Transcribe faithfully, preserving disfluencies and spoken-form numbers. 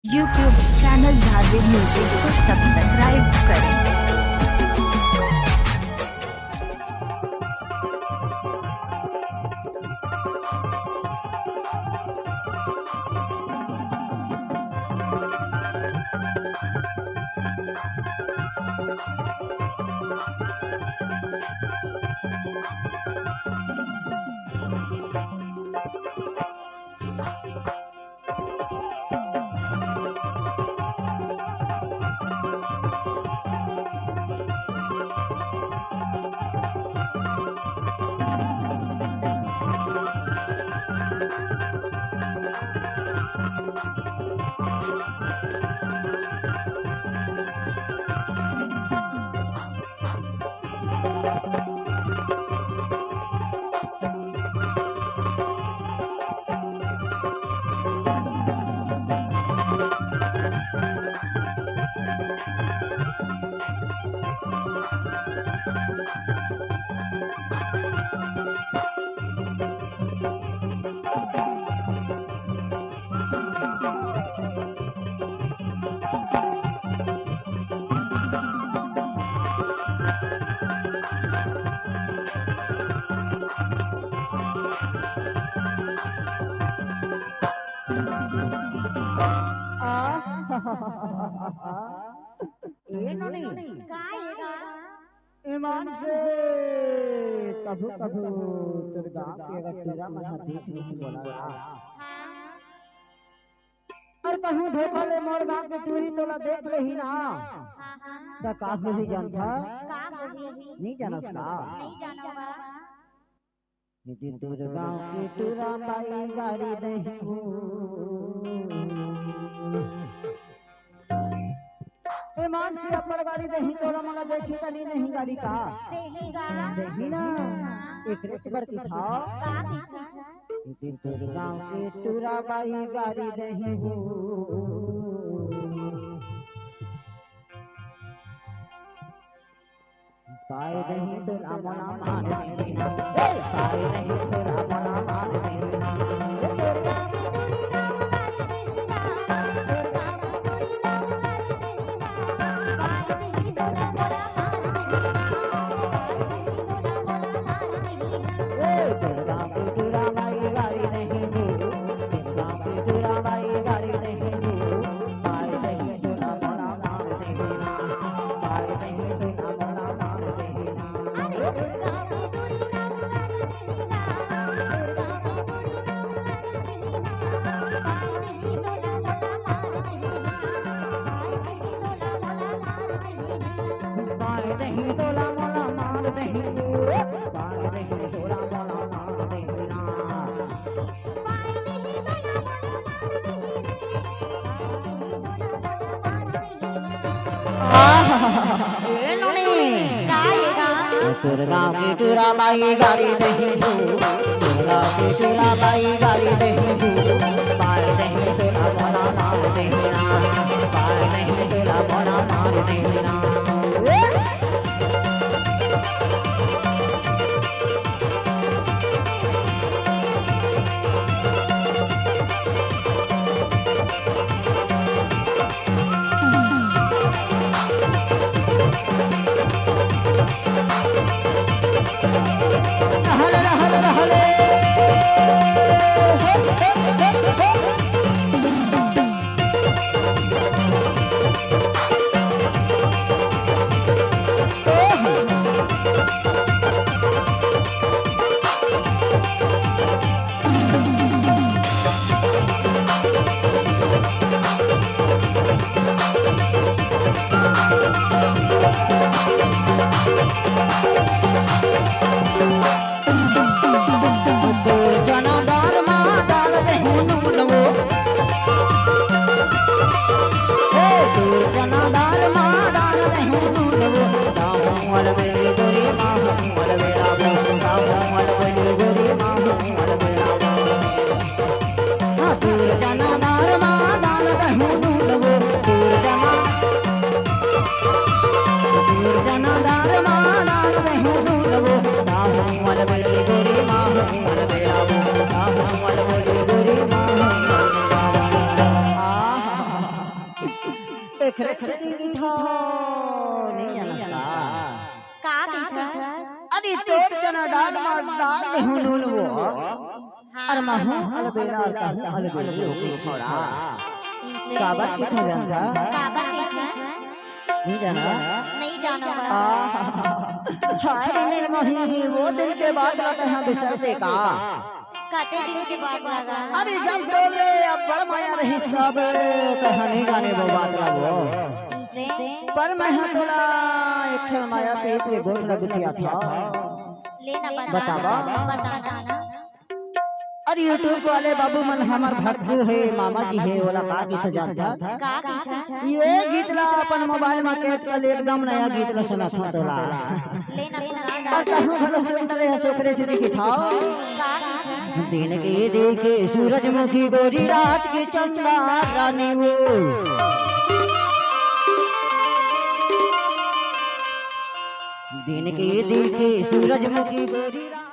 YouTube channel Dharavi music को subscribe करें। ए नोनी, का ए गा? ईमान से कभू कभू तोर गाँव के अगर टूरा मन ह देख लेही मोला ना, हाँ। अउ कहूँ धोखा ले मोर गाँव के टूरी तोला देख लेही ना, हाँ, हाँ। त का होही जानथा? का होही? नइ जानस का? नइ जानव बा। यदि तोर गाँव के टूरा बाई गारी देही हो। ए मानसी अब्बड़ गारी देही, तोरा मोला देखही त नइ देही गारी का? देही गा। देही ना। हाँ। एकरे बर कथँव। का कथँव? यदि तोर गाँव के टूरा बाई गारी देही हो। पाए नहीं तोला मोला मार देना। ए, पाए नहीं तोला मोला मार देना। ए, दुर्गा के टूरा बाई गारी नहीं दू, दुर्गा के टूरा बाई गारी नहीं दू। आहा, ए नोनी, का ए गा? तोर गाँव के टूरा बाई गारी देही हो, तोर गाँव के टूरा बाई गारी देही हो, बाई देही तोला मोला मार देही ना, बाई देही तोला मोला मार देही ना। ए! देख रे, देख रे, देख रे। नहीं जानस का? का कहिथस? अरे तोर चना दाल मा डाल देहूं नून वो। हाँ। अरे महूं अलबेला, तहूं अलबेली हो गई थोड़ा। इसे काबर कहिथस जानथस? काबर कहिथस? नहीं जाना? नहीं जाना बा। आ, हाय रे निर्मोही, वो दिन के बाद ला तैं बिसर दे का? कते दिन के बाद लगा? अरे जब तोर ले अब्बड़ माया रहिस तब, तैं नहीं जाने वो बात ला वो। इसे? पर मैं हा तोला एक ठन माया पीत के गोठ ला गुठियाथंव। ले ना बता। बतावा। बताना ना। अरे YouTube वाले बाबू मन हमर भक्तू हे, मामा जी हे, ओला का कहिथस जानथस? का कहिथस? ये गीत ला अपन मोबाइल मा कैद कर ले, एकदम नया गीत ला सुनाथंव तोला। ले ना सुना ना। अउ तहूं घलो सुन रहे हस, ओकरे सेती कहिथंव। का कहिथस? दिन के देखे सूरजमुखी गोरी, रात के चंदा रानी वो। दिन के देखे सूरजमुखी गोरी रात